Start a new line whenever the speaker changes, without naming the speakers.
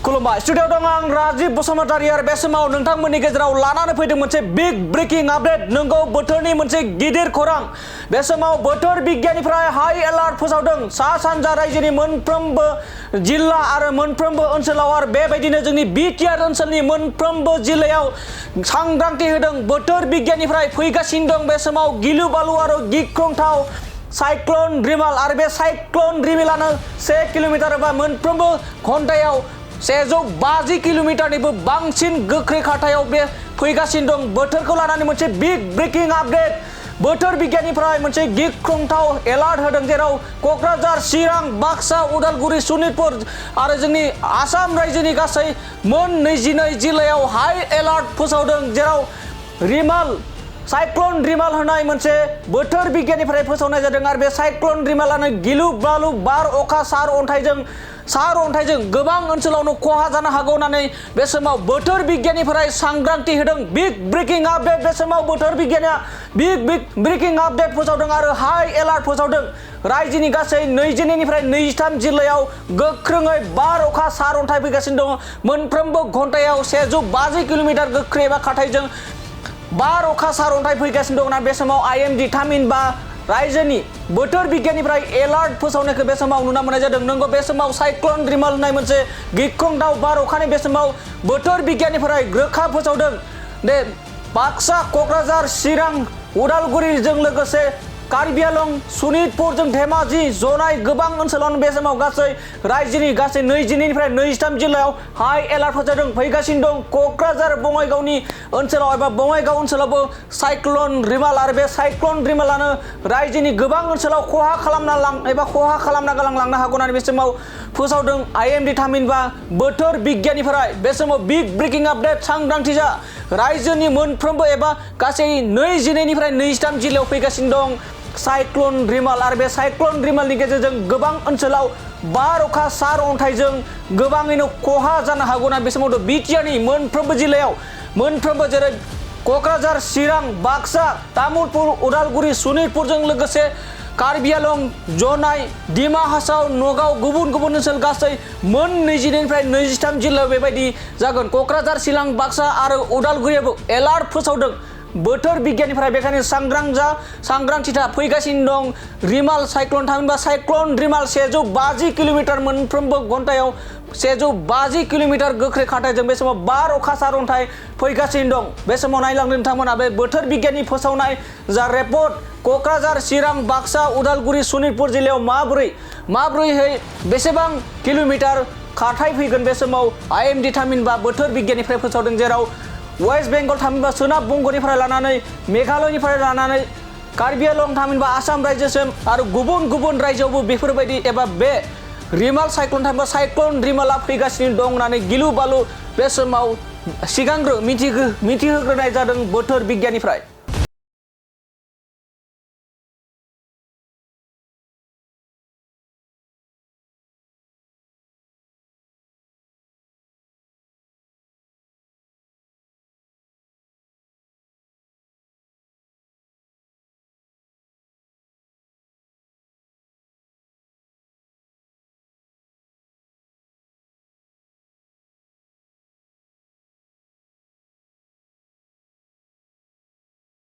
खुलुमबाय स्टुडियोआव दं आं राजीव बसुमतारी आरो बे समाव नोंथांमोननि गेजेराव लानानै फैदों मोनसे बिग ब्रेकिं आपडेट नंगौ बोथोरनि मोनसे गिदिर खौरां बे समाव बोथोर बिगियाननिफ्राय हाई एलार्ट फोसावदों सा सानजा रायजोनि मोनफ्रोमबो जिल्ला आरो मोनफ्रोमबो ओनसोलाव आरो बेबायदिनो जोंनि बिटिआर ओनसोलनि मोनफ्रोमबो जिल्लायाव सांग्रांथि होदों बोथोर बिगियाननिफ्राय फैगासिनो दं बे समाव गिलु बालु आरो गिख्रंथाव साइक्लोन रिमाल आरो बे साइक्लोन रिमेलानो 1 किलोमिटार एबा मोनफ्रोमबो घन्टायाव 150 किलोमिटारनिबो बांसिन गोख्रै खारथायाव बे फैगासिनो दं बोथोरखौ लानानै मोनसे बिग ब्रेकिं आपडेट बोथोर बिगियाननिफ्राय मोनसे गिख्रंथाव एलार्ट होदों जेराव क'क्राझार चिरां बाक्सा उदालगुरि सनितपुर आरो जोंनि आसाम रायजोनि गासै मोन 22 जिल्लायाव हाई एलार्ट फोसावदों जेराव रिमाल साइक्लोन रिमाल होनाय मोनसे बोथोर बिगियाननिफ्राय फोसावनाय जादों आरो बे साइक्लोन रिमालानो गिलु बालु बार अखा सारअन्थाइजों गोबां ओनसोलावनो खहा जानो हागौ होननानै बे समाव बोथोर बिगियाननिफ्राय सांग्रांथि होदों बिग ब्रेकिं आपडेट बे समाव बोथोर बिगियाना बिग ब्रेकिं आपडेट फोसावदों आरो हाई एलार्ट फोसावदों रायजोनि गासै 22 निफ्राय 23 जिल्लायाव गोख्रोङै बार अखा सारअन्थाइ फैगासिनो दङ मोनफ्रोमबो घन्टायाव 150 किलोमिटार गोख्रै एबा खारथाइजों बार अखा सारअन्थाइ फैगासिनो दं बे समाव आइएमडि थामहिनबा रायजोनि बोथोर बिगियाननिफ्राय एलार्ट फोसावनायखौ बे समाव नुनो मोननाय जादों नंगौ बे समाव साइक्लोन रिमाल होननाय मोनसे गिख्रंथाव बार अखानि बे समाव बोथोर बिगियाननिफ्राय रोखा फोसावदों दे बाक्सा क'क्राझार चिरां उदालगुरिजों लोगोसे कार्बि आलं सनितपुरजों धेमाजि जनाय गोबां ओनसोलावनो बे समाव गासै रायजोनि गासै 22 निफ्राय 23 जिल्लायाव हाई एलार्ट फोसावदों फैगासिनो दं क'क्राझार बङाइगावनि ओनसोलाव एबा बङाइगाव ओनसोलावबो साइक्लोन रिमाल आरो बे साइक्लोन रिमालानो रायजोनि गोबां ओनसोलाव खहा खालामना गालांनो हागौ होननानै बे समाव फोसावदों आइएमडि थामहिनबा बोथोर बिगियाननिफ्राय बे समाव बिग ब्रेकिं आपडेट सांग्रांथि जा रायजोनि मोनफ्रोमबो एबा गासै 22 निफ्राय 23 जिल्लायाव फैगासिनो दं साइक्लोन रिमाल आरो बे साइक्लोन रिमालनि गेजेरजों गोबां ओनसोलाव बार अखा सारअन्थाइजों गोबाङैनो खहा जानो हागौ होनना बे समाव बिटिआरनि मोनफ्रोमबो जिल्लायाव मोनफ्रोमबो जेरै क'क्राझार चिरां बाक्सा तामुलपुर उदालगुरि सनितपुरजों लोगोसे कार्बि आलं जनाय डिमा हासाव नगाव गुबुन गुबुन ओनसोल गासै मोन 22 निफ्राय 23 जिल्लायाव बेबायदि जागोन क'क्राझार चिरां बाक्सा आरो उदालगुरियाबो एलार्ट फोसावदों बोथोर बिगियाननिफ्राय बेखायनो सांग्रांथिथा फैगासिनो दं रिमाल साइक्लोन थामहिनबा साइक्लोन रिमाल 150 किलोमिटार मोनफ्रोमबो घन्टायाव 150 किलोमिटार गोख्रै खारथाइजों बे समाव बार अखा सारअन्थाइ फैगासिनो दं बे समाव नायलांदों नोंथांमोना बे बोथोर बिगियाननि फोसावनाय जा रिपर्ट क'क्राझार चिरां बाक्सा उदालगुरि सनितपुर जिल्लायाव माब्रैहै बेसेबां किलोमिटार खारथाइ फैगोन बे समाव आइएमडि थामहिनबा बोथोर बिगियाननिफ्राय फोसावदों जेराव वेस्ट बेंगल थामहिनबा सोनाब बंगनिफ्राय लानानै मेघालयनिफ्राय लानानै कार्बि आलं थामहिनबा आसाम रायजोसिम आरो गुबुन गुबुन रायजोआवबो बेफोरबायदि एबा बे रिमाल साइक्लोन थामहिनबा साइक्लोन रिमाला फैगासिनो दं होननानै गिलु बालु बे समाव सिगांग्रो मिथिहोग्रोनाय जादों बोथोर बिगियाननिफ्राय।